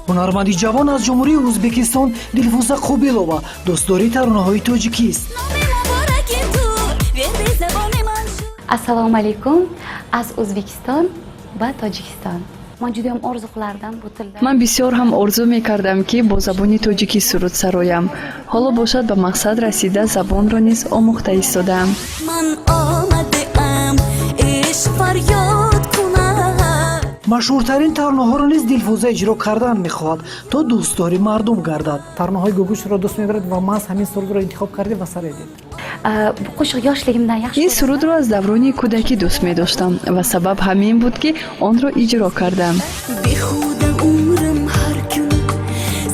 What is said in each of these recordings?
Ҳунарманди ҷавон аз Ҷумҳурии Ӯзбекистон Дилфуза Қобилова дӯстдори таронаҳои тоҷикист. Assalomu alaykum. Аз O'zbekiston ба Тоҷикистон. Ман judayam orzu qilardim bu tilda. Ман бисёр ҳам орзу мекардам, ки бо забони тоҷикӣ суруд сароям. Ҳоло бошад, ба мақсад расида, забонро низ омӯхта истодаам. Ман омадаам, ишқ фарёд кунад. Машҳуртарин таронаҳоро низ Дилфуза иҷро кардан мехоҳад, то дӯстдори мардум гардад. Таронаҳои Гугушро дӯст медоред ва маҳз ҳамин сурудро интихоб кардед ва сароидед. Bu qo'shiq yoshligimdan yaxshi Ин сурудро аз даврони кӯдакӣ дӯст медоштам ва сабаб ҳамин буд, ки онро иҷро кардам. Behuda umrim har kuni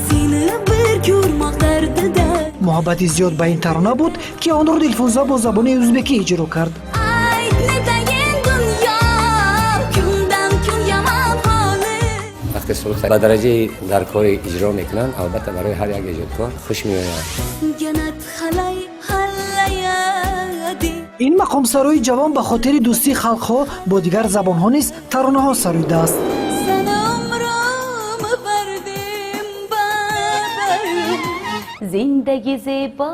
seni bir ko'rmoq dardida. Муҳаббати зиёд ба ин тарона буд, ки онро Дилфуза бо забони ӯзбекӣ иҷро кард. Ayt, netayin dunyo kundan kun yomon holi. Вақте суруд ба дараҷаи даркорӣ иҷро мекунанд, албатта, барои ҳар як эҷодкор хуш меояд. Ganat halay halayadi. Ин мақомсарои ҷавон ба хотири дӯстии халқҳо бо дигар забонҳо низ таронаҳо сароидааст. Sana umrümü verdim bebeğim. Зиндагӣ зебо,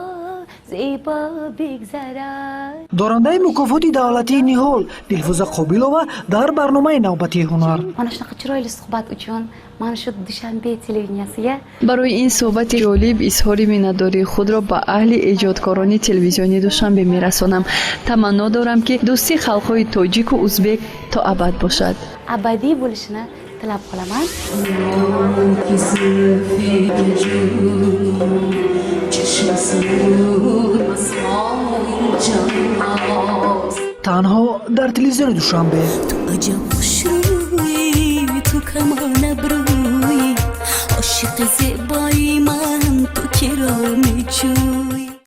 зебо бигзарад. Дорандаи мукофоти давлатии Ниҳол Дилфуза Қобилова дар барномаи навбатии «Ҳунар». Mana shunaqa chiroyli suhbat uchun mana shu Dushanbe televideniyasiga Барои ин суҳбати ҷолиб изҳори миннатдории худро ба аҳли эҷодкорони телевизиони Душанбе мерасонам. Таманно дорам, ки дӯстии халқҳои тоҷику узбек то абад бошад. Abadiy bo'lishini tilab qolaman. که زلفی چشم اینجاست. Танҳо дар телевизиони Душанбе. تو عجب خوشرویی، تو کمان ابرویی، عاشق زیبایی من، تو که را میجویی.